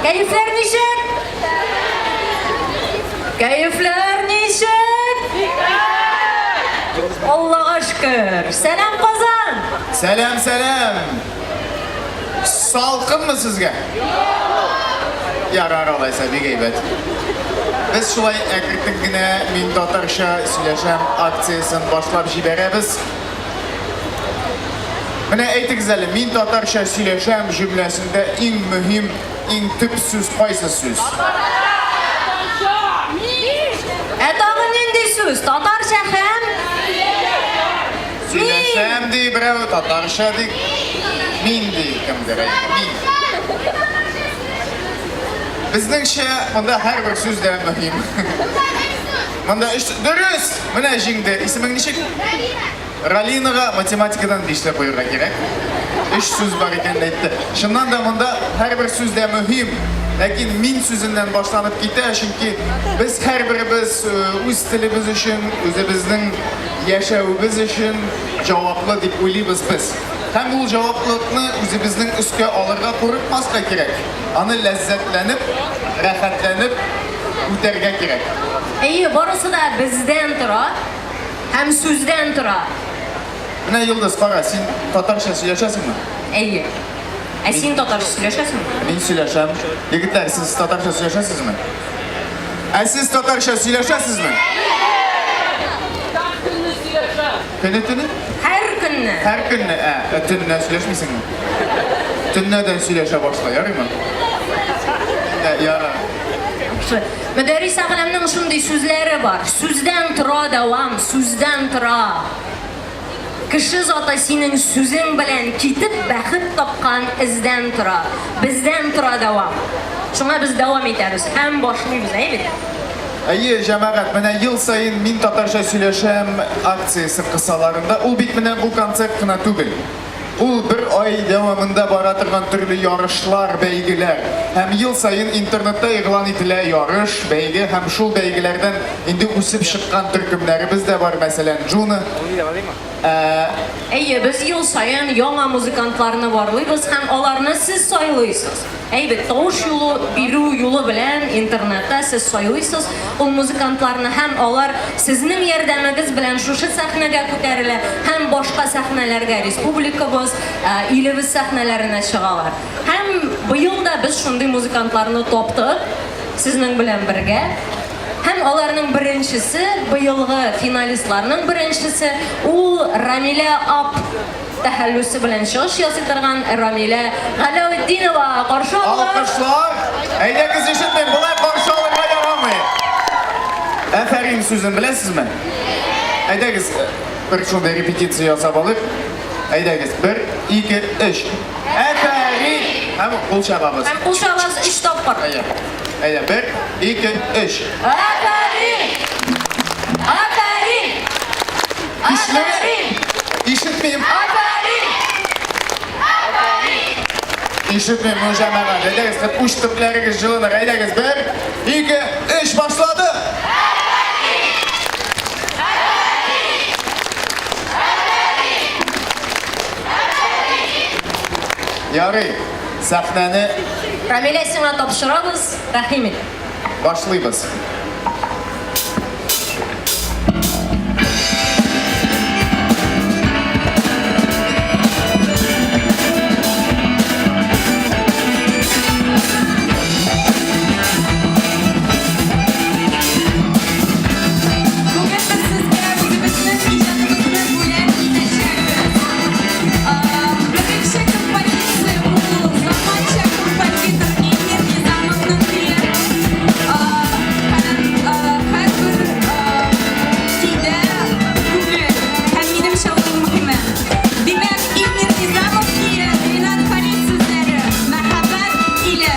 Кәефләр ничек? Кәефләр ничек? Аллага шөкер. Сәлам, Казан! Сәлам, сәлам! Салкынмы сезгә? Ярар алайса, бик әйбәт. Без шулай әкрен генә Мин татарча сөйләшәм акциясен башлап җибәрәбез. Менә әйтегез әле, мин татарча сөйләшәм җөмләсендә иң мөһим, иң төп сүз кайсы сүз? Ә тагын нинди сүз? Татарча һәм Сөйләшәм ди берәү, татарча ди. Мин ди кемдер, әйе, мин. Безнеңчә, монда һәрбер сүз дә мөһим. Монда өч дөрес! Менә җиңде. Исемең ничек? Ралинага математикадан бишле куярга кирәк. Өч сүз бар икәнен әйтте. Чыннан да монда һәрбер сүз дә мөһим. Ләкин мин сүзеннән башланып китә, чөнки без һәрберебез э, үз телебез өчен, үзебезнең яшәвебез өчен җаваплы дип уйлыйбыз без. Һәм ул җаваплылыкны үзебезнең өскә алырга курыкмаска кирәк. Аны ләззәтләнеп, рәхәтләнеп үтәргә кирәк. Әйе, барысы да бездән тора. Һәм сүздән тора. Менә Йолдыз, кара, син татарча сөйләшәсеңме? Әйе. Ә син татарча сөйләшәсеңме? Мин сөйләшәм. Егетләр, сез татарча сөйләшәсезме? Ә сез татарча сөйләшәсезме? Һәр көнне сөйләшәм. Көне төне? Һәр көнне. Һәр көнне, ә, ә төнлә сөйләшмисеңме? Төнлә дә сөйләшә башла, ярыймы? Төнлә, ярар. Яхшы. Мөдәррис Әгъләмнең шундый сүзләре бар, Сүздән тора дәвам, сүздән тора. Кеше заты синең сүзең белән китеп бәхет тапкан эздән тора. Бездән тора дәвам. Шуңа без дәвам итәбез һәм башлыйбыз, әйе бит? Әйе, җәмәгать, менә ел саен Мин татарча сөйләшәм акциясе кысаларында, ул бит менә бу концерт кына түгел. Ул бер ай дәвамында бара торган төрле ярышлар, бәйгеләр. Һәм ел саен интернетта игълан ителә ярыш, бәйге һәм шул бәйгеләрдән инде үсеп чыккан төркемнәребез дә бар, мәсәлән, Джуна. Ә. Әйе, без ел саен яңа музыкантларны барлыйбыз һәм аларны сез сайлыйсыз. Әйбәт, тавыш юлы бирү юлы белән интернетта сез сайлыйсыз ул музыкантларны һәм алар сезнең ярдәмегез белән шушы сәхнәгә күтәрелә һәм башка сәхнәләргә республикабыз, илебез сәхнәләренә чыгалар. Һәм быел да без шундый музыкантларны таптык сезнең белән бергә. Һәм аларның беренчесе, быелгы финалистларның беренчесе, ул Рамилә Ап. Тәхәллүсе белән чыгыш ясый торган Рамилә Галәветдинова каршы алыгыз. Алкышлар! Әйдәгез, ишетмим, болай каршы алырга ярамый. Афәрин сүзен беләсезме? Әйдәгез, бер шундый репетиция ясап алыйк. Әйдәгез, бер, ике, өч. Афәрин! Һәм кул чабабыз. Һәм кул чабабыз өч тапкыр. Әйдә. Әйдә, бер, ике, өч. Афәрин! Афәрин! Көчле! Ишетмим. Афәрин! Афәрин! Ишетмим, ну җәмәгать. Әйдәгез, хәт уч төпләрегез җылыныр. Әйдәгез, бер, ике, өч, башлады! Ярый, сәхнәне Рамилә, сиңа тапшырабыз, рәхим ит. Башлыйбыз. Бүген без сезгә үзебезнең иҗатыбызны бүләк итәчәкбез. Беренче композиция ул заманча композитор Эльмир Низамовның көе. Һәм һәрбер көйдә күңел һәм минемчә ул иң мөһиме. Димәк, Эльмир Низамов көе, Ренат Харис сүзләре, Мәхәббәт иле.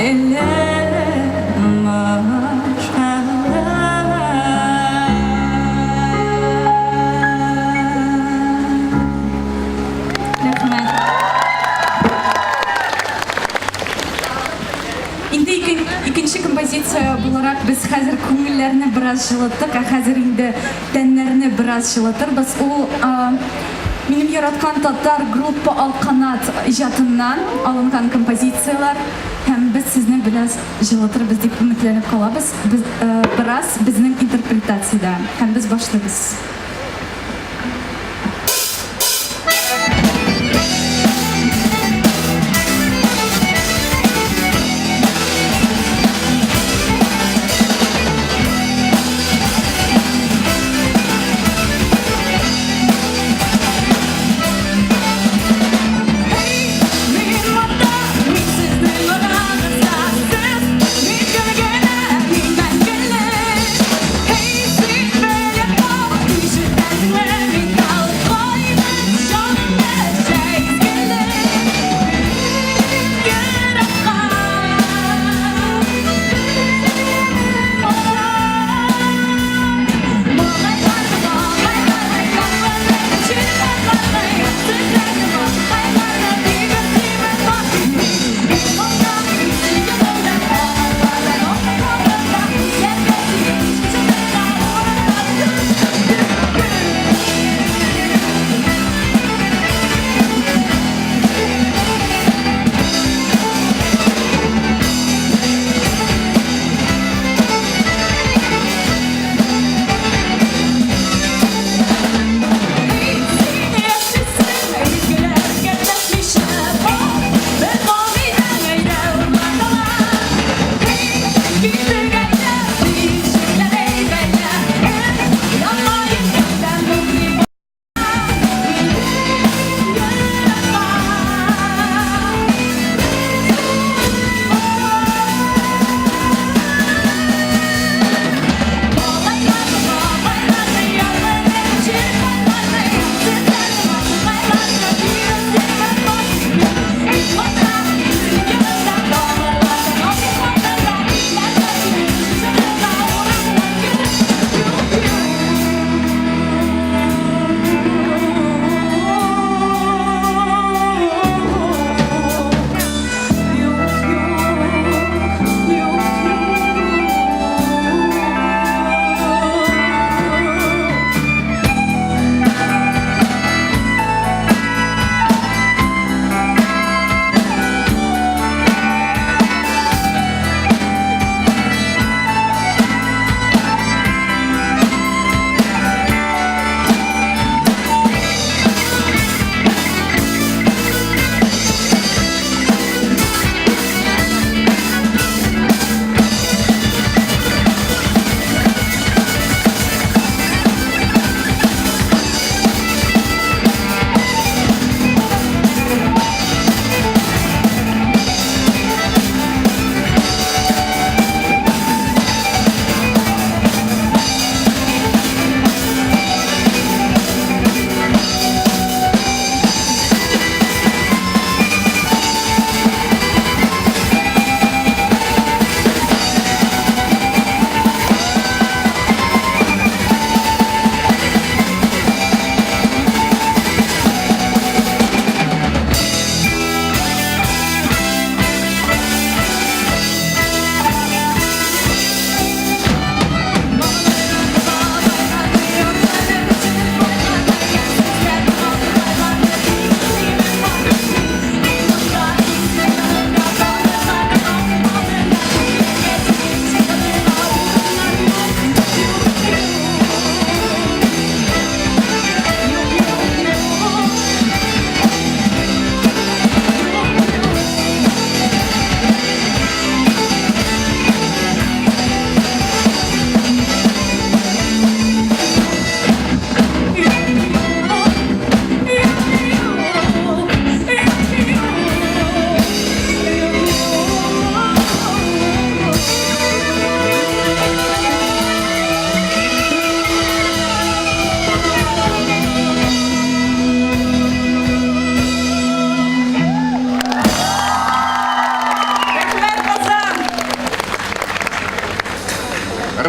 Әле Рәхмәт. Инде икенче композиция буларак без хәзер күңелләрне бераз җылыттык, ә хәзер инде тәннәрне бераз җылытырбыз. Ул минем яраткан татар группа Алканат иҗатыннан алынган композицияләр һәм без сезне бераз җылытырбыз дип өметләнеп калабыз. Без бераз безнең интерпретациядә һәм без башлыйбыз.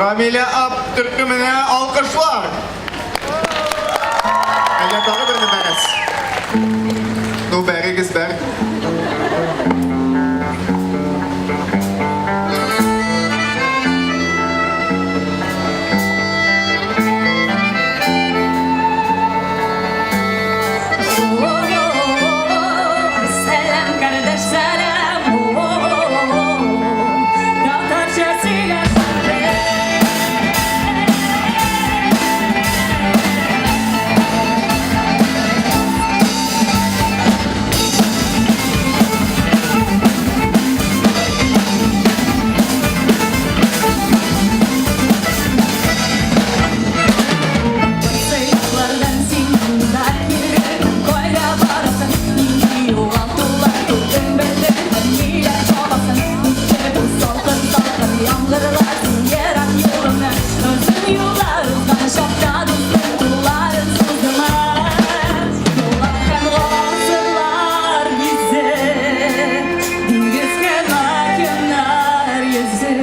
Рамилә ап төркеменә алкышлар! Әллә тагы берне бәрәс? Ну, бәрегез, бәр. Сәлам, кардәш, сәлам. Татарча сөйләшәбез. Сыйныфлардан син монда килдең, кайда барасың? Нинди югалтулар күрдең, белдең һәм ниләр табасың? Үтте бу салкын-салкын яңгырлар, син ерак юлыңны озын юллар узган чакта дустың кулларын суздымы? Юллар һәм гасырлар гизеп, диңгез һәм океаннар йөзеп,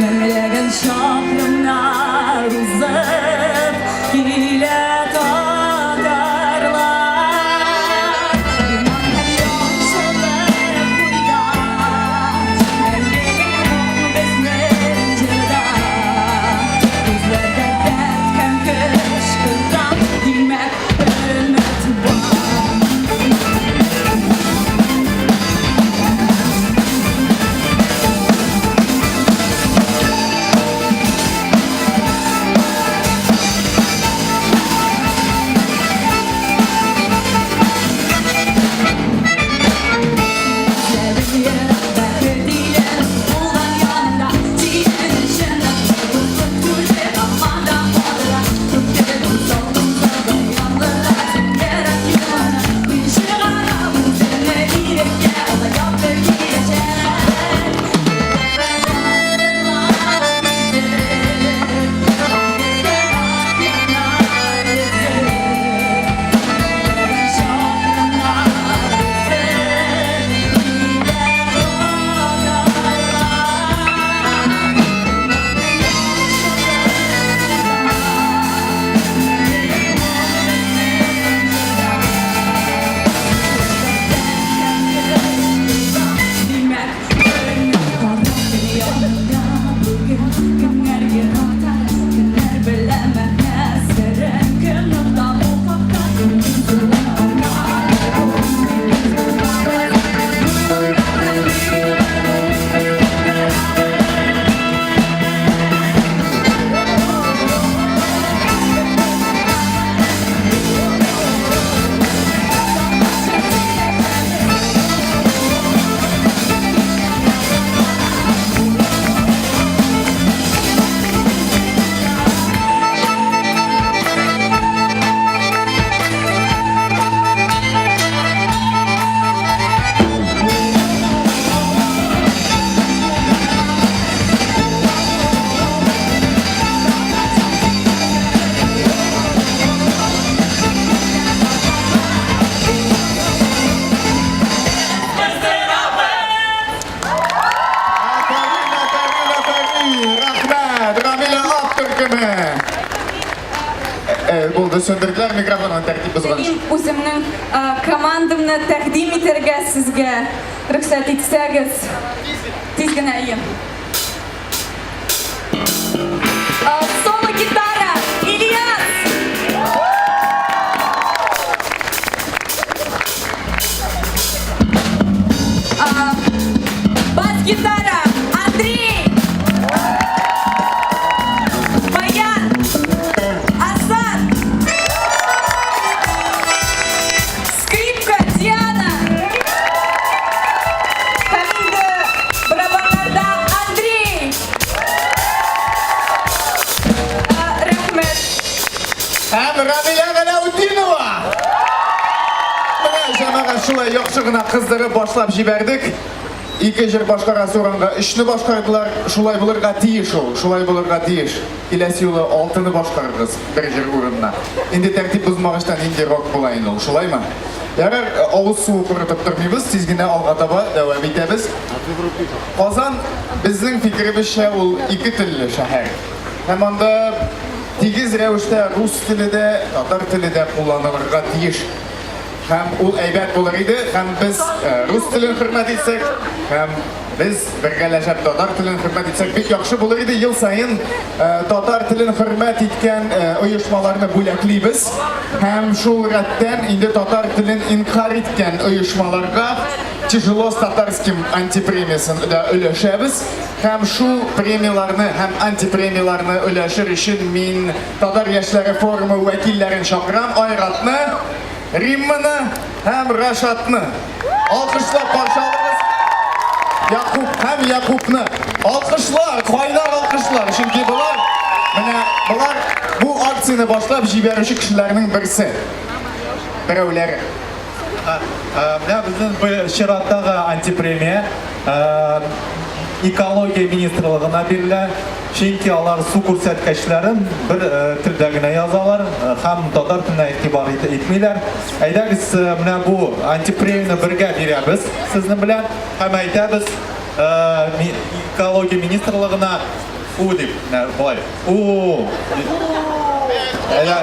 меңләгән чакрымнар узып, килә татарлар. Иман һәм яхшылык буйда, мәңгегә моң безнең җырда. Күзләрдә дәрт һәм көч кылган, димәк, өмет бар. Күзләрең ерак, бәхет илем булган яныңда. Синең өчен дуслык күле һаман да кадыра. Үтте бу салкын салкын яңгырлар, син ерак юлыңны. Мин чыгарам үземне иреккә, алда якты киләчәк. Димәк, янында бүген кемнәр еракта, кемнәр белә мәгънә серен, кем нокта бу хакта. Афәрин, афәрин, афәрин! Рәхмәт! Рамилә ап төркеме! Э, булды, сүндерделәр микрофонны тәртип бозган өчен. Мин үземнең командамны тәкъдим итәргә сезгә рөхсәт итсәгез. Тиз генә ием. Соло гитара Ильяс! Бас-гитара Андрей! Баян! Асад! Скрипка Диана! Һәм инде барабаннарда Андрей! Рәхмәт! Һәм Рамилә Галәүтдинова! Менә җәмәгать шулай яхшы гына кыздырып башлап җибәрдек. Ике җыр башкарасы урынга өчне башкардылар. Шулай булырга тиеш ул, шулай булырга тиеш. Киләсе юлы алтыны башкарырбыз бер җыр урынына. Инде тәртип бозмагачта нинди рок була инде ул, шулаймы? Ярар, авыз суы корытып тормыйбыз, тиз генә алга таба дәвам итәбез. Казан, безнең фикеребезчә, ул ике телле шәһәр. Һәм анда тигез рәвештә рус теле дә, татар теле дә кулланылырга тиеш. Һәм ул әйбәт булыр иде, һәм без рус телен хөрмәт итсәк, һәм без бергәләшеп татар телен хөрмәт итсәк, бик яхшы булыр иде. Ел саен татар телен хөрмәт иткән оешмаларны бүләклибез. Һәм шул рәттән инде татар телен инкарь иткән оешмаларга Тяжело с татарским антипремиясен дә өләшәбез. Һәм шул премияләрне һәм антипремияләрне өләшер өчен мин Татар яшьләре форумы вәкилләрен чакырам. Айратны, Римманы һәм Рашатны. Алкышлап каршы алыгыз. Якуб һәм Якубны. Алкышлар, кайнар алкышлар. Чөнки болар, менә болар бу акцияне башлап җибәрүче кешеләрнең берсе. Берәүләре. Менә безнең бу чираттагы антипремия экология министрлыгына бирелә. Чөнки алар су күрсәткечләрен бер телдә генә язалар һәм татар теленә игътибар итмиләр. Әйдәгез, менә бу антипремияне бергә бирәбез сезнең белән һәм әйтәбез экология министрлыгына у дип, менә болай. У. Әйдә.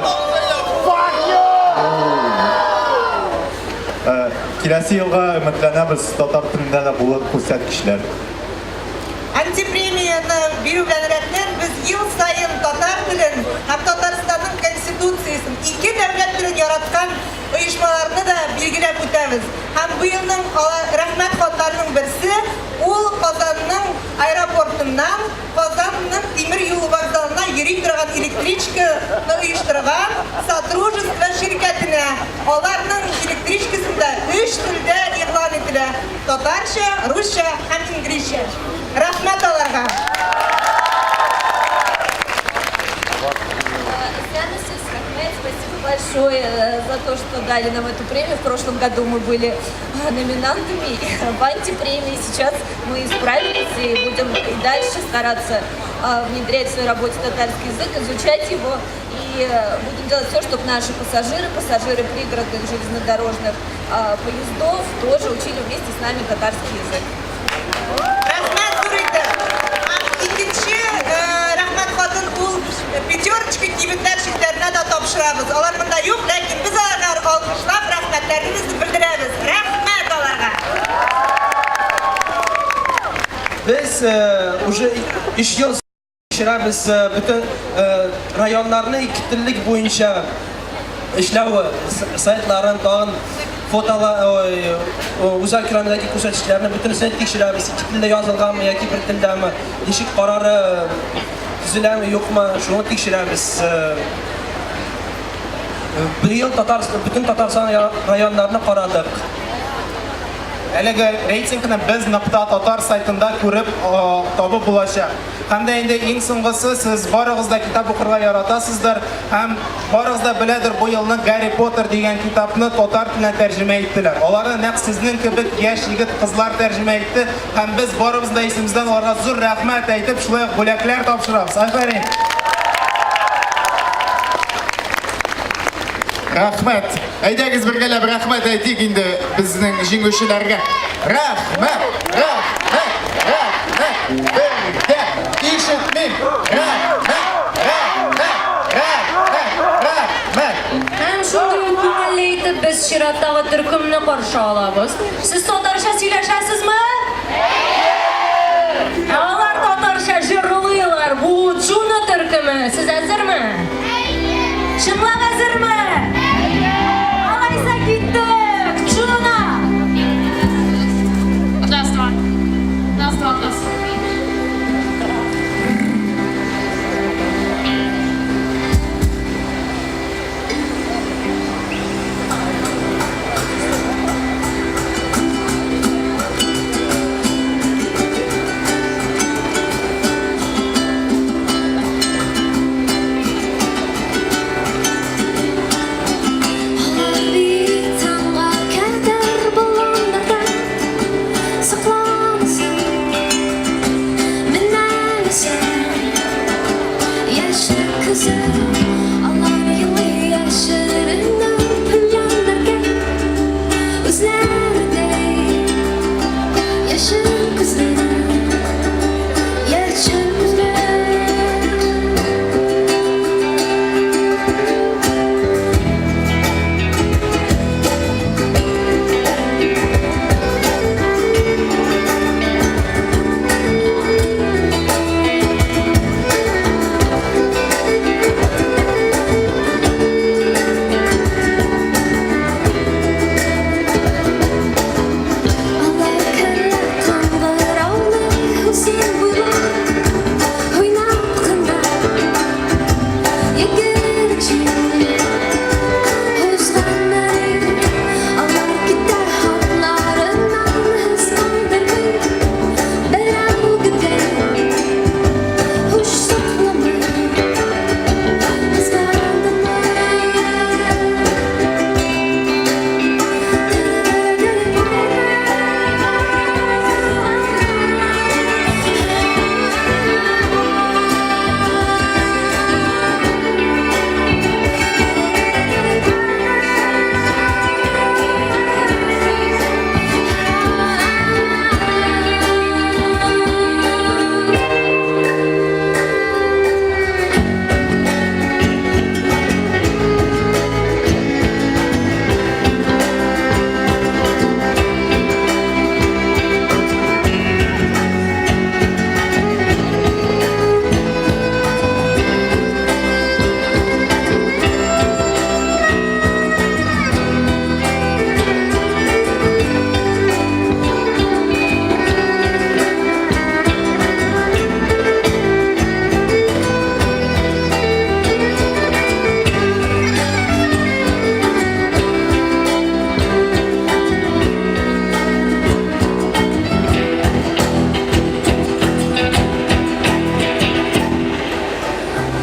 Киләсе елга өметләнәбез, татар телендә дә булыр күрсәткечләр. Антипремияне бирү белән рәттән без ел саен татар телен һәм Татарстанның Конституциясен, ике дәүләт телен яраткан оешмаларны да билгеләп үтәбез. Һәм быелның рәхмәт хатларының берсе, ул Казанның аэропортыннан Казанның тимер юл вокзалына йөри торган электричканы оештырган Сотружество ширкәтенә. Аларның электричкасында өч телдә игълан ителә. Татарча, русча һәм инглизчә. Рәхмәт аларга! Исәнмесез, рәхмәт, спасибо большое за то, что дали нам эту премию. В прошлом году мы были номинантами в антипремии. Сейчас мы исправились и будем и дальше стараться внедрять в своей работе татарский язык, изучать его. И будем делать все, чтобы наши пассажиры, пассажиры пригородных железнодорожных поездов тоже учили вместе с нами татарский язык. Рәхмәт зур итеп. Һәм икенче рәхмәт хатын ул Пятерочка кибетләр челтәренә дә тапшырабыз. Алар монда юк, ләкин без аларга алкышлап рәхмәтләребезне белдерәбез. Рәхмәт аларга! Без уже өч ел Тикшерәбез бөтен районнарны икетеллек буенча эшләү сайтларын, тагын фотолар, үзәк экранындагы күрсәткечләрне бөтенесен тикшерәбез. Ике телдә язылганмы яки бер телдәме, ничек карары төзеләме, юкмы, шуны тикшерәбез. Быел татар, бөтен Татарстан районнарны карадык. Әлеге рейтингны без нокта татар сайтында күреп табып булачак. Һәм дә инде иң соңгысы, сез барыгыз да китап укырга яратасыздыр һәм барыгыз да беләдер, бу елны Гарри Поттер дигән китапны татар теленә тәрҗемә иттеләр. Аларны нәкъ сезнең кебек яшь егет-кызлар тәрҗемә итте һәм без барыбыз да исемездән аларга зур рәхмәт әйтеп, шулай ук бүләкләр тапшырабыз. Афәрин! Рәхмәт! Әйдәгез бергәләп рәхмәт әйтик инде безнең җиңүчеләргә. Рәхмәт! Рәхмәт! Рәхмәт! Бергә! Ишетмим! Рәхмәт! Рәхмәт! Рәхмәт! Рәхмәт! Һәм шундый ук күңелле итеп без чираттагы төркемне каршы алабыз. Сез татарча сөйләшәсезме? Әйе! Ә алар татарча җырлыйлар. Бу Джуно төркеме. Сез әзерме? Әйе! Чынлап әзерме? Әйе! Алайса киттек! Джуно! Раз, два. Раз, два, раз. Яшел күзләр, яшел күзләр. Алар керә кыңгыраулы үзен буйлап, уйнап кына йөгерек җил узган әле. Алар китә артларыннан ычкындырмый берәүгә дә һуш сакламый кызгандымы.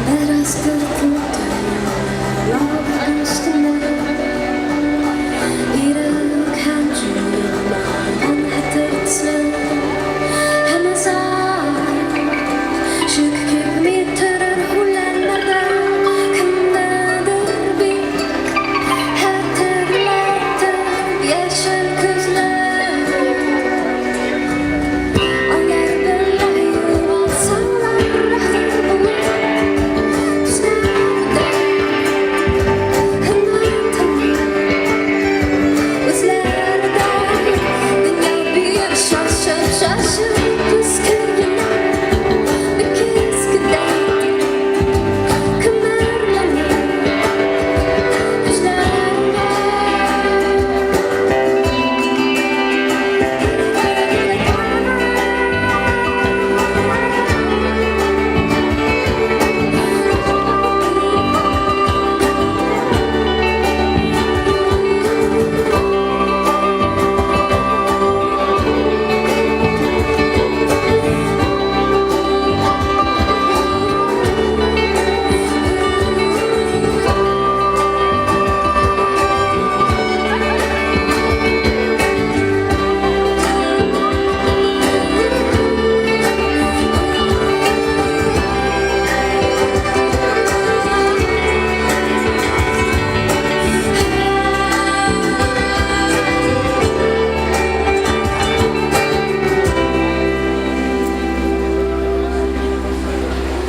Бераз куркытты лап өстенә Ирек һәм җыелмаган хәтер төсле Һәм азат шик килми торыр үләннәрдә Кемнедер бик хәтерләтеп яшел күзләр. Алар бергә югалсалар, рәхәт булыр төсләрдә Онытылыр үзләре дә. Дөнья бик шашып-шашып үскергәнә бик кискедә Күмерләнер күзләреңә.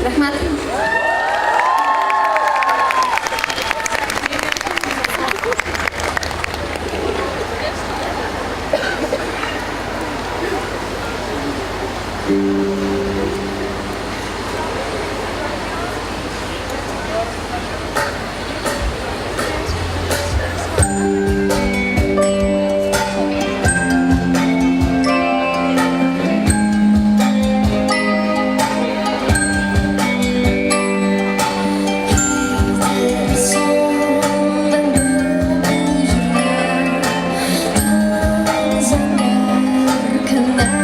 Рәхмәт. Зәңгәр көннәр.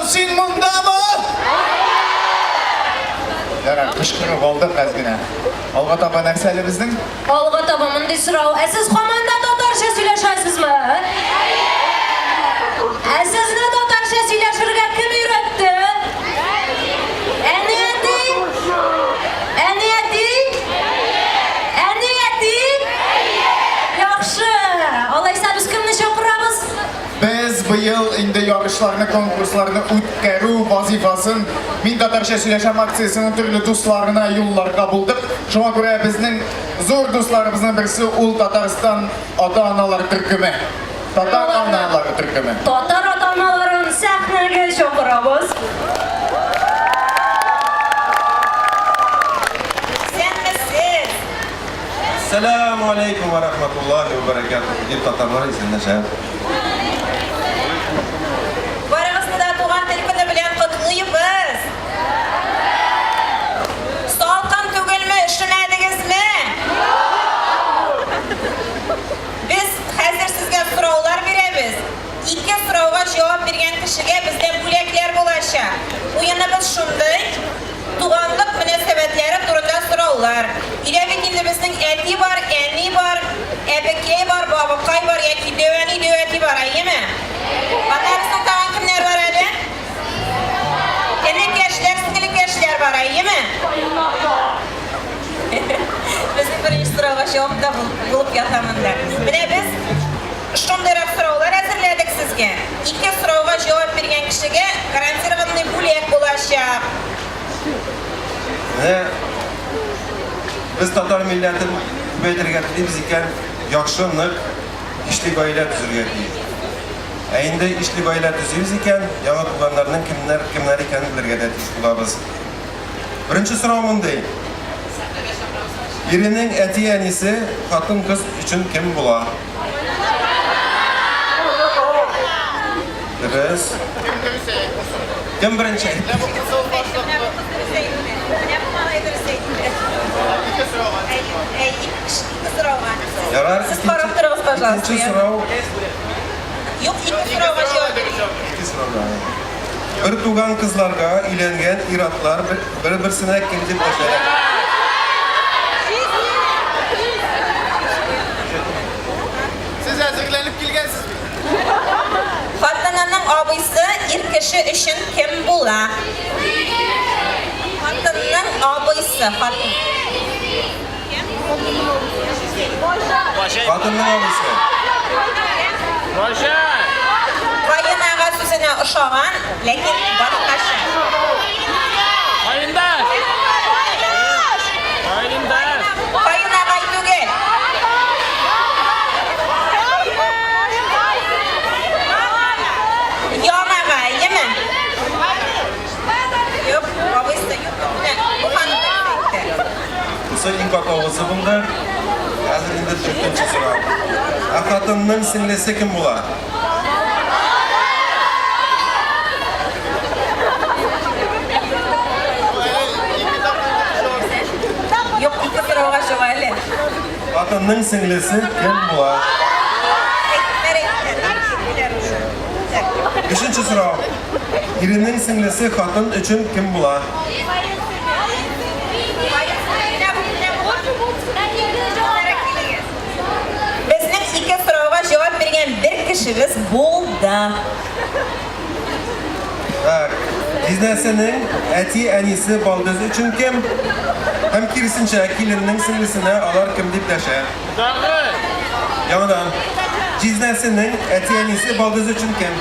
Казан, син мондамы? Ярар, кычкырып алдык әз генә. Алга таба нәрсә әле безнең? Алга таба мондый сорау. Ә сез һаман да татарча сөйләшәсезме? Ә сезне татарча сөйләшергә кем өйрәтте? Әни, әти? Әни, әти? Әни, әти? Яхшы. Алайса без кемне чакырабыз? Без быел инде ярышларны, конкурсларны үткәрү вазифасын Мин татарча сөйләшәм акциясенең төрле дусларына юлларга булдык. Шуңа күрә безнең зур дусларыбызның берсе ул Татарстан ата-аналар төркеме. Татар аналары төркеме. Татар ата-аналарын сәхнәгә чакырабыз. Исәнмесез! Сәләмү алейкум вә рахматуллаһи вә бәрәкәтүһ, дип татарлар исәнләшә. Барыгызны да туган тел көне белән котлыйбыз! Салкын түгелме, өшемәдегезме? Без хәзер сезгә сораулар бирәбез. Ике сорауга җавап биргән кешегә бездән бүләкләр булачак. Уеныбыз шундый, туганлык мөнәсәбәтләре турында сораулар. Өйдә бит инде безнең әти бар, әни бар, әбекәй бар, бабыкай бар яки дәү әни, дәү әти бар, әйеме? Аннары соң тагын кемнәр бар әле? Энекәшләр, сеңелекәшләр бар, әйеме? Безнең беренче сорауга җавап та булып ята монда. Менә без шундыйрак сораулар әзерләдек сезгә. Ике сорауга җавап биргән кешегә гарантированный бүләк булачак. Менә без татар милләтен күбәйтергә телибез икән, яхшы, нык, ишле гаилә төзергә тиеш. Ә инде ишле гаилә төзибез икән, яңа туганнарның кемнәр, кемнәр икәнен белергә дә тиеш булабыз. Беренче сорау мондый. Иренең әти-әнисе хатын-кыз өчен кем була? Дөрес. Кем дөрес әйтте соң? Кем беренче әйтте? Менә бу кызыл башлыклы. Менә бу кыз дөрес әйтте. Менә бу малай дөрес әйтте. Ике сорауга. Әй, ике сорауга. Ярар. Сез карап торыгыз, пожалуйста. Икенче сорау. Юк, ике сорауга җавап. Ике сорауга. Бер туган кызларга өйләнгән ир-атлар бер-берсенә кем дип дәшәләр? Сез әзерләнеп килгәнсез бит. Хатынының абыйсы ир кеше өчен кем була? Хатынның абыйсы, хатын. Хатынның абыйсы. Каенага сүзенә ошаган, ләкин башкача. Каендаш! Каендаш! Каенагай түгел. Янага, әйеме? Юк, абыйсы юк. Менә бу ханым дөрес әйтте. Бусы иң катлаулысы булды. Хәзер инде дүртенче сорау. Ә хатынның сеңлесе кем була? Юк, ике сорауга җавап әле. Хатынның сеңлесе кем була? Әйттеләр, әйттеләр. Әйттеләр уже. Өченче сорау. Иренең сеңлесе хатын өчен кем була? Безнең ике сорауга җавап биргән бер кешебез булды. Так. Җизнәсенең әти-әнисе балдыз өчен кем? Һәм киресенчә, киленнең сеңлесенә алар кем дип дәшә? Яңадан. Җизнәсенең әти-әнисе балдыз өчен кем?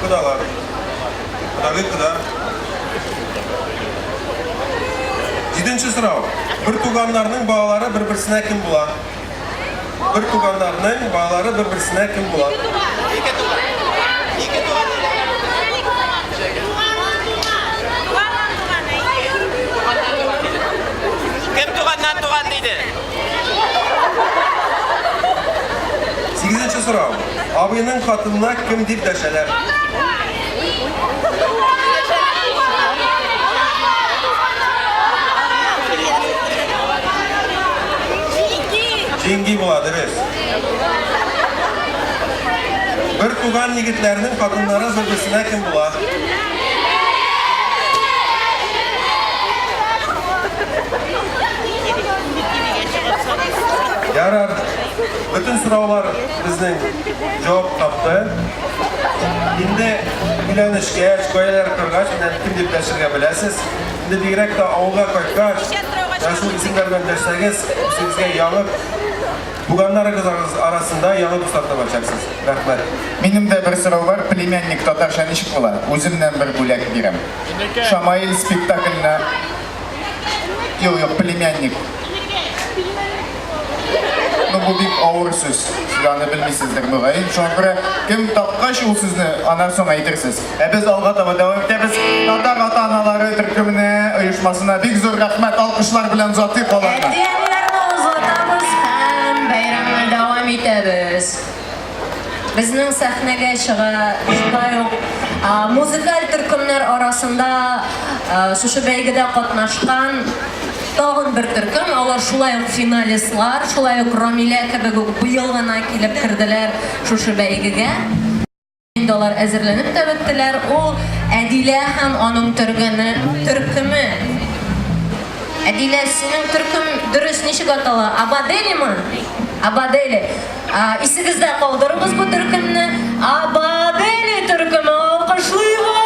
Кодалар. Кодагый кода. Җиденче сорау. Бер туганнарның балалары бер-берсенә кем була? Бер туганнарның балалары бер-берсенә кем була? Ике туган. Ике туган. Кем туганнан туган диде? Сигезенче сорау. Абыйның хатынына кем дип дәшәләр? Җиңги була, дөрес. Бер туган егетләрнең хатыннары бер-берсенә кем була? Ярар. Бөтен сораулар безнең җавап тапты. Инде өйләнешкәч, гаиләләр коргач, менә кем дип дәшергә беләсез. Инде бигрәк тә авылга кайткач, менә шул исемнәр белән дәшсәгез, үзегезгә яңы туганнарыгыз арасында яңа дуслар табачаксыз. Рәхмәт. Минем дә бер сорау бар, племянник татарча ничек була? Үземнән бер бүләк бирәм. Шамаил спектакленә Юк, юк, племянник. Ну, бу бик авыр сүз. Сез аны белмисездер, мөгаен. Шуңа күрә кем тапкач ул сүзне, аннан соң әйтерсез. Ә без алга таба дәвам итәбез. Татар ата-аналары төркеменә, оешмасына бик зур рәхмәт. Алкышлар белән озатыйк аларны. Әти-әниләрне озатабыз һәм бәйрәмне дәвам итәбез. Безнең сәхнәгә чыга шулай ук музыкаль төркемнәр арасында шушы бәйгедә катнашкан тагын бер төркем. Алар шулай ук финалистлар, шулай ук Рамилә кебек үк быел гына килеп керделәр шушы бәйгегә. Инде алар әзерләнеп тә беттеләр. Ул Әдилә һәм аның төргене, төркеме. Әдилә, синең төркем дөрес ничек атала? Абаделиме? Абадели. Исегездә калдырыгыз бу төркемне. Абадели төркеме алкышлыйбыз!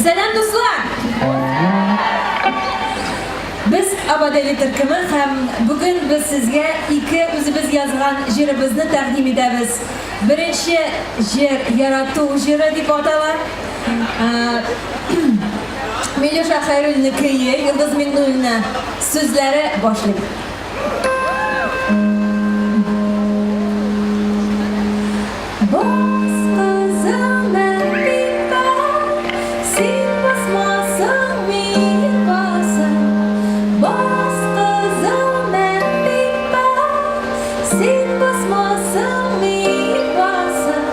Сәлам, дуслар! Без Абадели төркеме һәм бүген без сезгә ике үзебез язган җырыбызны тәкъдим итәбез. Беренче җыр Ярату җыры дип атала. Милюша Хәйруллина көе, Йолдыз Миңнуллина сүзләре башлыйк. Бас кызым Әпипә, син басмасаң, мин басам. Бас кызым Әпипә, син басмасаң, мин басам.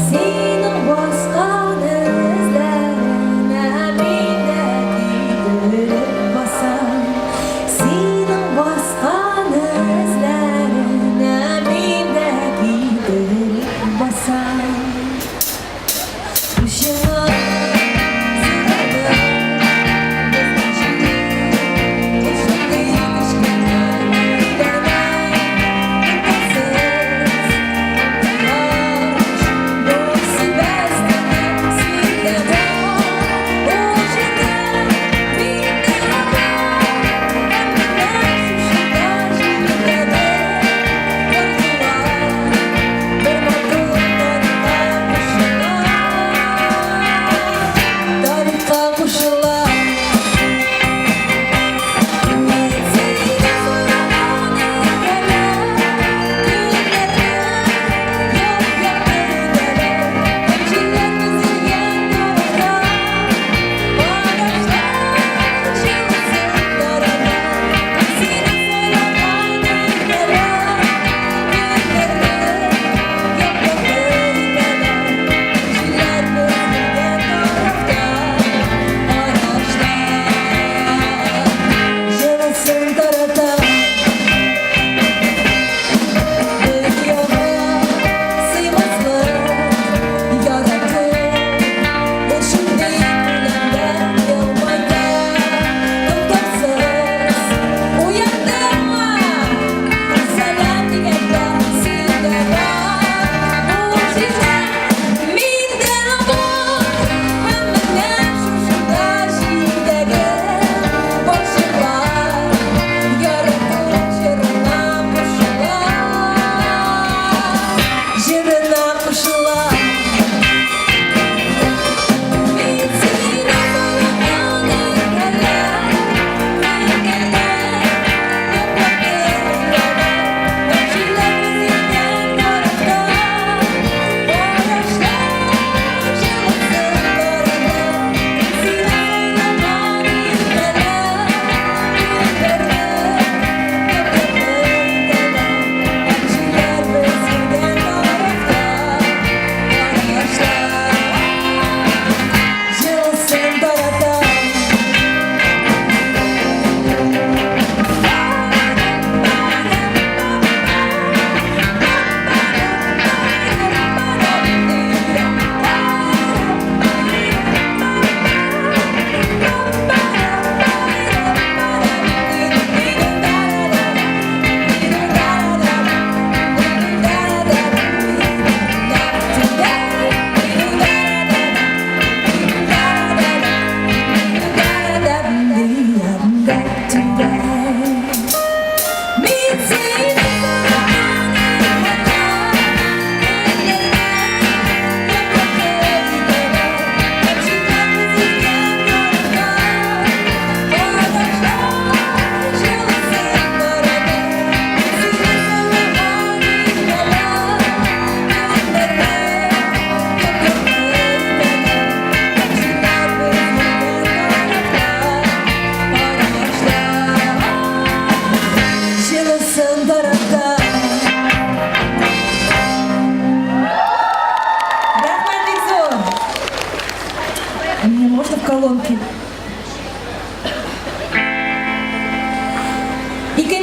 Синең баскан эзләреңә мин дә кидереп басам. Синең баскан.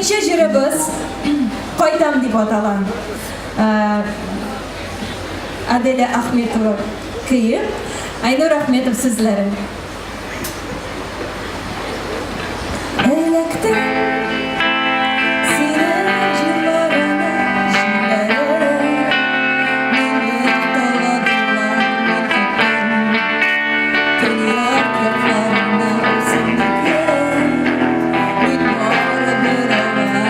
Икенче җырыбыз Кайтам дип атала. Аделя Ахметова көе, Айнур Ахметов сүзләре. Эләктем синең җырларыңа җилләре, Мине таладылар, мин киттем Төньяк якларына үземнеке, Мин барыбер аңа.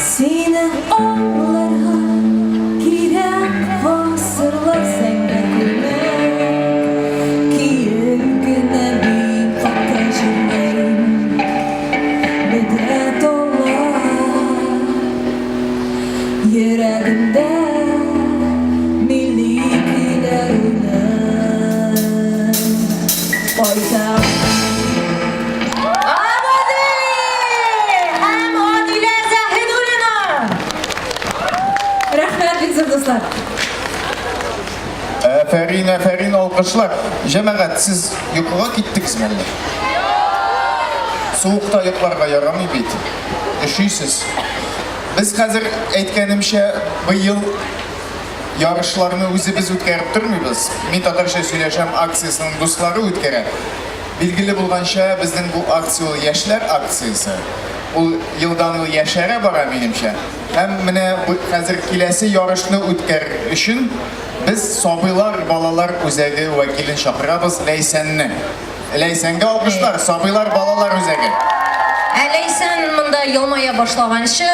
Сине аңларга кирәк гасырлар зәңгәр күлмәк киеп кенә мин хакта җырлыйм. Бөдрә таллар йөрәгемдә милли көйләр уйный. Кайтам. Абадели һәм Адилә Заһидуллина! Рәхмәт, бик зур дуслар. Афәрин, афәрин, алкышлар. Җәмәгать, сез йокыга киттегезме әллә? Суыкта йокларга ярамый бит. Өшисез. Без хәзер, әйткәнемчә, быел ярышларны үзебез үткәреп тормыйбыз. Мин татарча сөйләшәм акциясенең дуслары үткәрә. Билгеле булганча, безнең бу акция ул яшьләр акциясе. Ул елдан-ел яшәрә бара, минемчә. Һәм менә хәзер киләсе ярышны үткәрер өчен без Сабыйлар балалар үзәге вәкилен чакырабыз, Ләйсәнне. Ләйсәнгә алкышлар, Сабыйлар балалар үзәге. Ә Ләйсән монда елмая башлаганчы,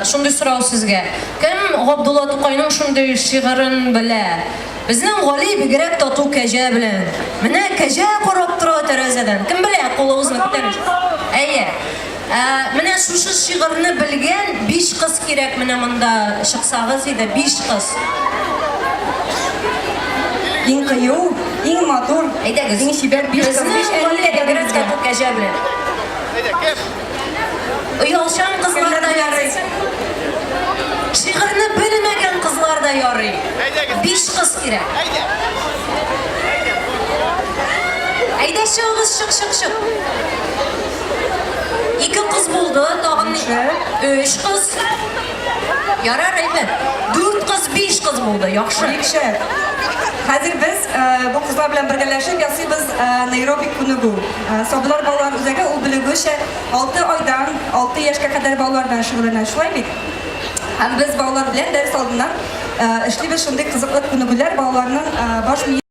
шундый сорау сезгә. Кем Габдулла Тукайның шундый шигырен белә? Безнең Гали бигрәк тату кәҗә белән. Менә кәҗә карап тора тәрәзәдән. Кем белә, кулыгызны күтәрегез. Әйе. Ә, менә шушы шигырьне белгән биш кыз кирәк менә монда чыксагыз иде, биш кыз. Иң кыю, иң матур, Әйдәгез. иң чибәр биш кыз, Безнең биш әни Гали кирәк бигрәк безгә. тату кәҗә белән. Оялчан кызлар да ярый. Шигырьне белмәгән кызлар да ярый. Биш кыз кирәк. Әйдә чыгыгыз, чык, чык, чык. Ике кыз булды, тагын өч кыз. Ярар, әйбәт. Дүрт кыз, биш кыз булды, яхшы. Бик шәп. Хәзер без бу кызлар белән бергәләшеп ясыйбыз нейробик күнегү. Сабыйлар балалар үзәге ул белүебезчә 6 айдан 6 яшькә кадәр балалар белән шөгыльләнә, шулай бит? Һәм без балалар белән дәрес алдыннан эшлибез шундый кызыклы күнегүләр балаларның баш мие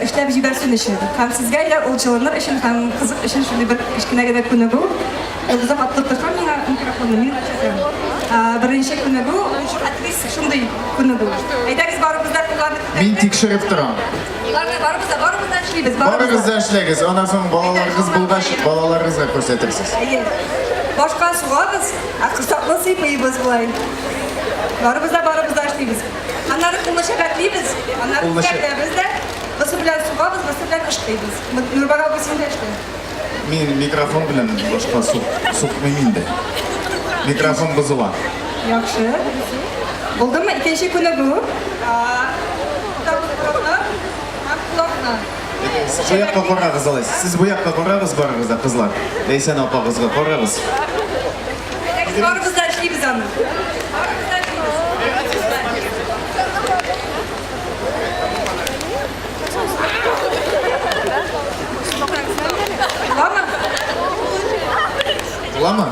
эшләп җибәрсен өчен. Һәм сезгә дә ул җылыныр өчен һәм кызык өчен шундый бер кечкенә генә күнегү. Йолдызым атылып торса миңа микрофонны, мин күрсәтәм. Беренче күнегү, шундый күнегү. Әйдәгез барыбыз да кулларны күтәреп. Мин тикшереп торам. Кулларны барыбыз да, барыбыз да эшлибез. Барыгыз да эшләгез, аннан соң балаларыгыз булгач, балаларыгызга күрсәтерсез. Әйе. Башка сугабыз, ә корсакны сыйпыйбыз болай. Барыбыз да, барыбыз да эшлибез. Аннары кулны чәбәклибез, аннары күтәртәбез дә, берсе белән сугабыз, берсе белән ышкыйбыз. Нурбәк абый, син дә эшлә. Мин микрофон белән башка сукмыйм инде. Микрофон бозыла. Яхшы. Булдымы? Икенче күнегү. Һәм колакны. Бу якка карагыз алай. Сез бу якка карагыз барыгыз да, кызлар. Ләйсән апагызга карагыз. Әйдәгез, барыбыз да эшлибез аны. Барыбыз да эшлибез. Буламы? Буламы?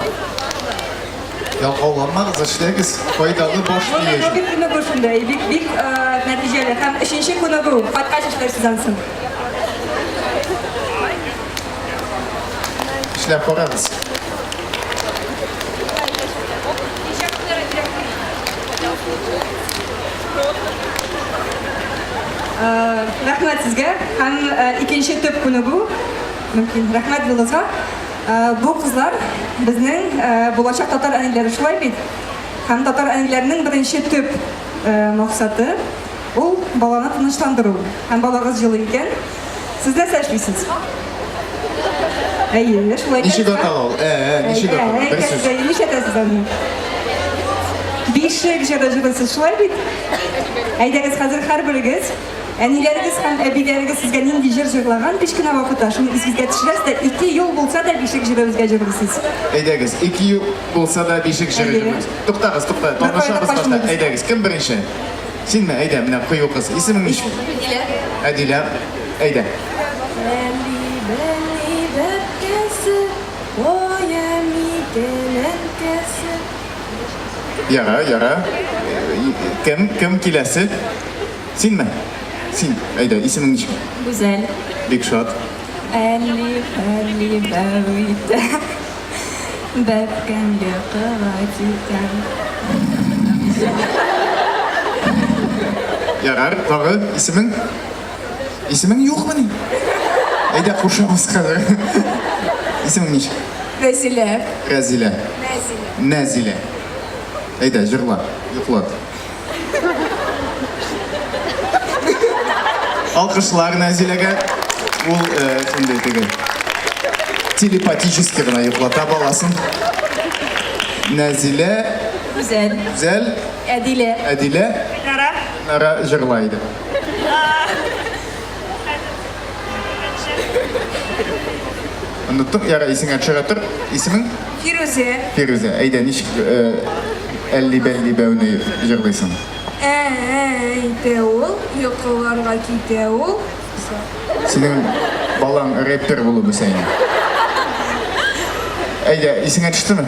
Ялкауланмагыз, эшләгез. Файдалы баш мие өчен. Бик күнегү шунда, бик бик нәтиҗәле. Һәм өченче күнегү, кайткач эшләрсез анысын. Эшләп карагыз. Рәхмәт сезгә. Һәм икенче төп күнегү, мөмкин. Рәхмәт Йолдызга. Бу кызлар безнең булачак татар әниләре, шулай бит? Һәм татар әниләренең беренче төп максаты ул баланы тынычландыру. Һәм балагыз җылы икән, сез нәрсә эшлисез? Әйе, шулай икән. Ничек атала ул? Ә, ничек атала? Бер сүз. Нишләтәсез аны? Бишек җыры җырлыйсыз, шулай бит? Әйдәгез, хәзер һәрберегез әниләрегез һәм әбиләрегез сезгә нинди җыр җырлаган кечкенә вакытта, шуны исегезгә төшерәсез дә, ике юл булса да бишек җыры безгә җырлыйсыз. Әйдәгез, ике юл булса да бишек җыры җырлыйбыз. Туктагыз, тукта, танышабыз башта. Әйдәгез, кем беренче? Синме? Әйдә, менә кыю кыз. Исемең ничек? Әдилә. Әдилә. Әйдә. Бәлли, бәлли бәбкәсе, кая микән әнкәсе? Яра, яра. Кем, кем киләсе? Синме? Син. Әйдә, исемең ничек? Гүзәл. Бик шат. Әлли, бәлли, бәү итә. Бәбкәм йокыга китәм. Ярар, тагы исемең? Исемең юкмыни? Әйдә, кушабыз хәзер. Исемең ничек? Рәзилә. Рәзилә. Нәзилә. Нәзилә. Әйдә, җырла, йоклат. Алкышлар Нәзиләгә. Ул э, шундый теге телепатически гына йоклата баласын. Нәзилә, Гүзәл. Гүзәл, Әдилә. Әдилә, Нара. Нара җырла иде. Оныттың, яра исеңә төшерә тор. Исемең? Фирүзә. Фирүзә, әйдә, ничек әлли-бәлли бәүне җырлыйсың? Ә-ә-ә, итә ул, йокыларга китә ул. Синең балаң рэпер булып үсә инде. Әйдә, исеңә төштеме?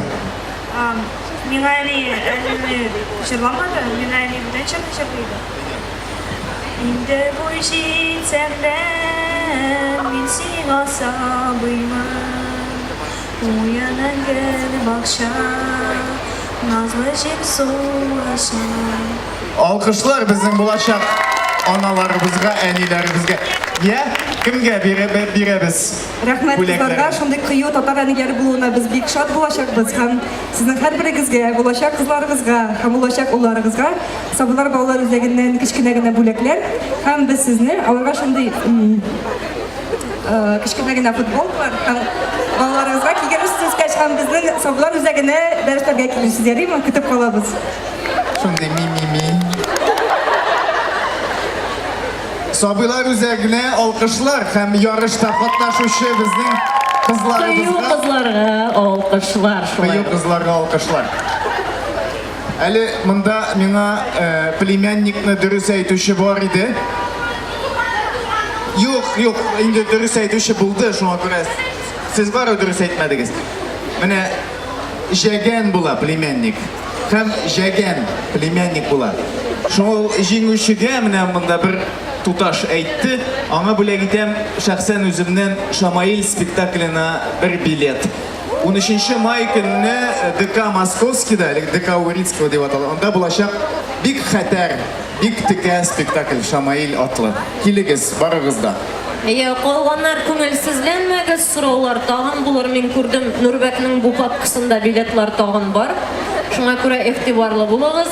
Миңа әни әле җырламады, миңа әни бүтән җырны җырлый иде. Инде буй җитсәм дә, мин сиңа сабыймын. Уеның гел бакча, назлы җил сулышы. Алкышлар безнең булачак аналарыбызга, әниләребезгә. Я, кемгә бирәбез? Рәхмәт кызларга, шундый кыю татар әниләре булуына без бик шат булачакбыз һәм сезнең һәрберегезгә, булачак кызларыгызга һәм булачак улларыгызга Сабыйлар балалар үзәгеннән кечкенә генә бүләкләр һәм без сезне аларга шундый кечкенә генә футболкалар һәм балаларыгызга кигерерсез үскәч һәм безнең Сабыйлар үзәгенә дәресләргә килерсез, ярыймы? Көтеп калабыз. Шундый ми-ми-ми. Сабыйлар үзәгенә алкышлар һәм ярышта катнашучы безнең кызларыбызга. Кыю кызларга алкышлар шулай. Кыю кызларга алкышлар. Әле монда миңа племянникны дөрес әйтүче бар иде. Юк, юк, инде дөрес әйтүче булды, шуңа күрә сез бары дөрес әйтмәдегез. Менә Җәгән була племянник. Һәм Җәгән племянник була. Шул җиңүчегә менә монда бер туташ әйтте, аңа бүләк итәм шәхсән үземнән Шамаил спектакленә бер билет. 13 май көнне ДК Московскийда, элек ДК Урицкого дип атала, анда булачак бик хәтәр, бик текә спектакль Шамаил атлы. Килегез, барыгыз да. Әйе, калганнар күңелсезләнмәгез, сораулар тагын булыр, мин күрдем, Нурбәкнең бу папкасында билетлар тагын бар. Шуңа күрә игътибарлы булыгыз.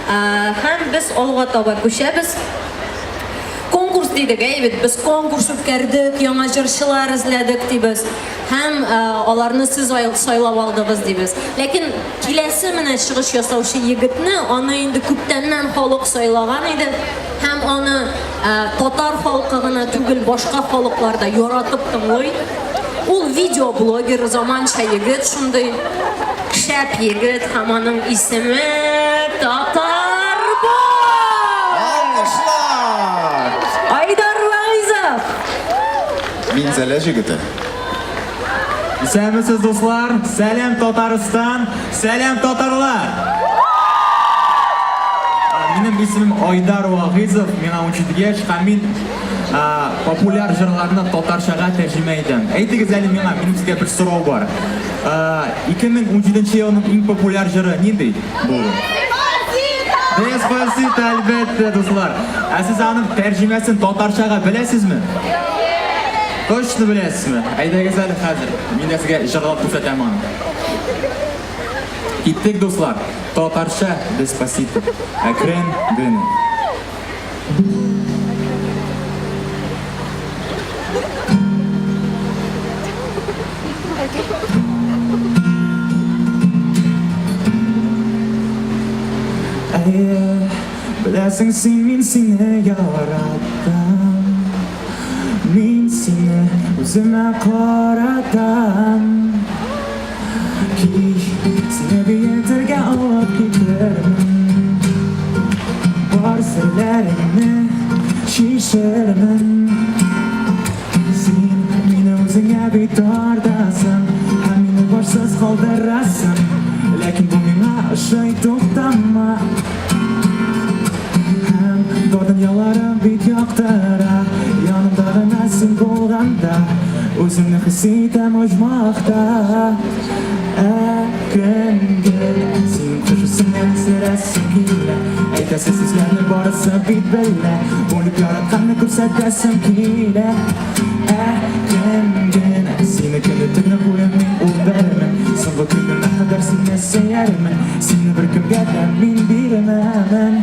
Һәм без алга таба күчәбез. Конкурс дидек, әйе бит, без конкурс үткәрдек, яңа җырчылар эзләдек дибез. Һәм аларны сез сайлап алдыгыз дибез. Ләкин киләсе менә чыгыш ясаучы егетне, аны инде күптәннән халык сайлаган иде. Һәм аны татар халкы гына түгел, башка халыклар да яратып тыңлый. Ул видеоблогер, заманча егет шундый, шәп егет һәм аның исеме Татарбай! Алкышлар! Айдар Вәгыйзов! Минзәлә җегете. Исәнмесез, дуслар! Сәлам, Татарстан! Сәлам, татарлар! Минем исемем Айдар Вагыйзов, миңа 17 яшь һәм мин популяр җырларны татарчага тәрҗемә итәм. Әйтегез әле миңа, минем сезгә бер сорау бар. 2017 елның иң популяр җыры нинди булды? Деспасито, әлбәттә, дуслар. Ә сез аның тәрҗемәсен татарчага беләсезме? Точно беләсезме? Әйдәгез әле хәзер. Мин дә сезгә җырлап күрсәтәм аны. Киттек, дуслар. Татарча Деспасито. Әкрен генә. Әйе, беләсең син, мин сине яраттым. Мин сине үземә каратам. Кич сине биетергә алып китермен. Бар серләремне чишермен. Син мине үзеңә бит тартасың Һәм мине башсыз калдырасың. Ләкин бу миңа ошый, туктама. Һәм бар дөньяларым бит яктыра, Янымда гына син булганда, Үземне хис итәм оҗмахта. Әкрен генә синең кушысыңнан исерәсем килә, Әйтәсе сүзләрне барысы бит белә, Бүлеп яратканны күрсәтәсем килә. Әкрен генә сине көне төне буе мин үбәрмен, Соңгы көнемә кадәр сине сөярмен, Сине беркемгә дә мин бирмәмен.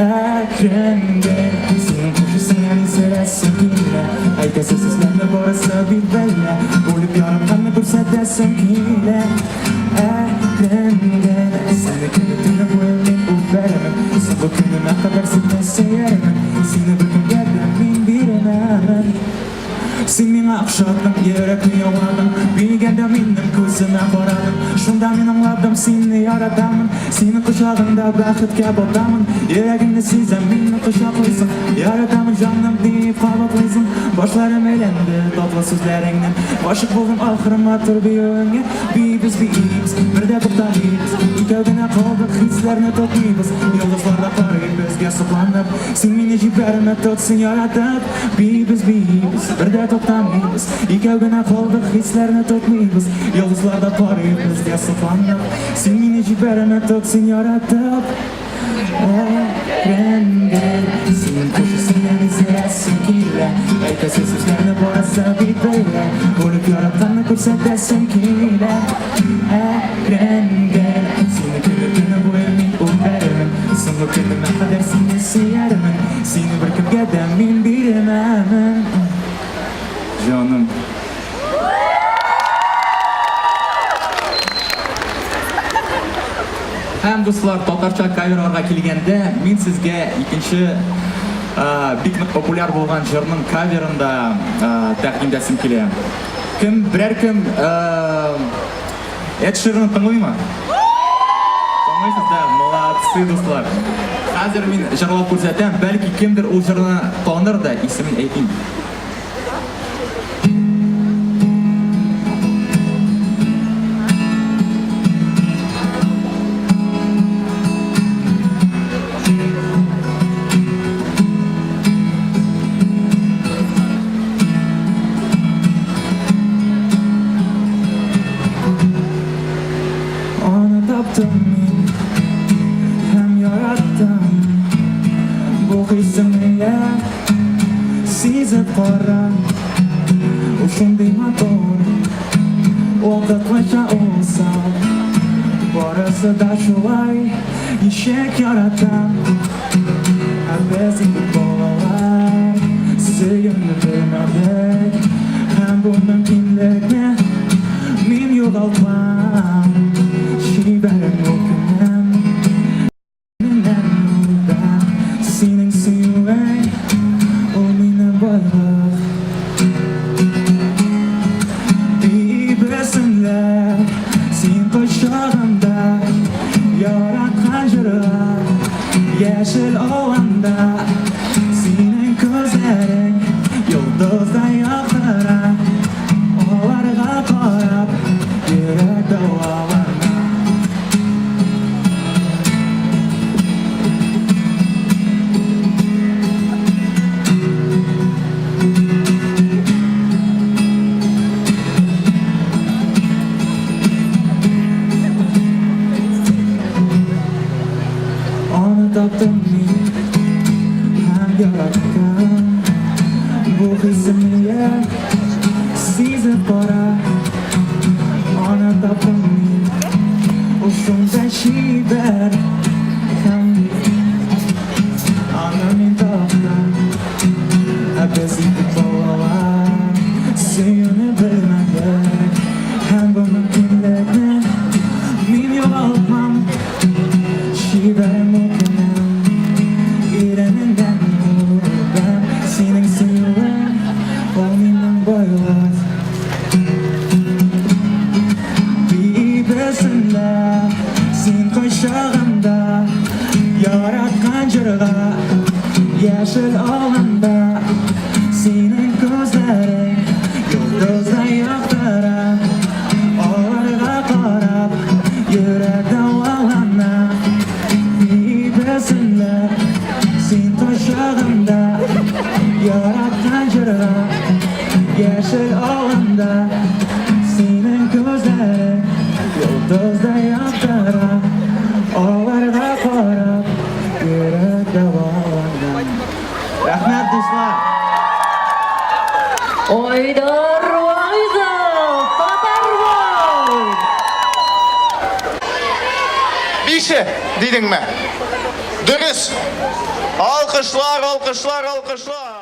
Әкрен генә синең кушысыңнан исерәсем килә, Әйтәсе сүзләрне барысы бит белә, Бүлеп яратканны күрсәтәсем килә. Әкрен генә сине көне төне буе мин үбәрмен, Соңгы көнемә кадәр сине сөярмен, Сине беркемгә дә мин бирмәмен. Син миңа охшаттың, йөрәкне яуладың, Биегәндә минем күземә карадың. Шунда мин аңладым, сине яратамын, Синең кочагыңда бәхеткә батамын. Йөрәгемне сизәм, мине кочаклыйсың, Яратамын, җаным, дип кабатлыйсың. Башларым әйләнде татлы сүзләреңнән, Гашыйк булдым ахры матур биюеңә. Биибез, биибез, бер дә туктамыйбыз, Икәү генә калдык, хисләрне тотмыйбыз. Йолдызлар да карый безгә сокланып, Син мине җибәрмә, тот син яратып. Биибез, биибез, бер дә туктамыйбыз, Икәү генә калдык, хисләрне тотмыйбыз. Йолдызлар да карый безгә сокланып, Син мине җибәрмә, тот син яратып. Әкрен генә синең кушысыңнан исерәсем килә, Әйтәсе сүзләрне барысы бит белә, Үлеп яратканны күрсәтәсем килә. Әкрен генә сине көне төне буе мин үбәрмен, Соңгы көнемә кадәр сине сөярмен, Сине беркемгә дә мин бирмәмен, Җаным. Һәм, дуслар, татарча каверларга килгәндә, мин сезгә икенче бик нык популяр булган җырның каверын да тәкъдим итәсем килә. Кем, берәр кем Эд Ширанны тыңлыймы? Тыңлыйсыз, да? Молодцы! Молодцы, дуслар. Хәзер мин җырлап күрсәтәм, бәлки кемдер ул җырны таныр да, исемен әйтим. Аны таптым мин һәм яраттым. Бу хисемне я сизеп кара. Ул шундый матур, вакытлыча усал. Барысы да шулай, ничек яратам. Ә без инде балалар, сөюне белмәдек. Һәм бу мөмкинлекне мин югалтмам. Чибәрем ул көнем, миннән үбә. Синең сөюең, ул минем байлык. Биибезсең лә, син кочагымда, яраткан җырга, яшел аланда. Синең күзләрең йолдыздай яктыра, аларга карап, йөрәк дәвалана. Аны таптым мин һәм яраттым. Бу хисемне я сизеп кара. Аны таптым мин, ул шунда чибәр һәм аны мин таптым. Ә без инде балалар, сөюне белмәдек. Һәм бу мөмкинлекне мин югалтмам. Чибәрем ул көнем, иренеңнән үбәм. Синең сөюең, ул минем байлык. Биибезсең лә, син кочагымда, яраткан җырга, яшел аланда. Синең күзләрең йолдыздай яктыра, аларга карап, йөрәк дәвалана. Биибезсең лә, син кочагымда, яраткан җырга, яшел аланда. Синең күзләрең йолдыздай яктыра, аларга карап, йөрәк дәвалана. Рәхмәт, дуслар! Айдар Вагыйзов, Татарвой! Бише, дидеңме? Дөрес. Алкышлар, алкышлар, алкышлар.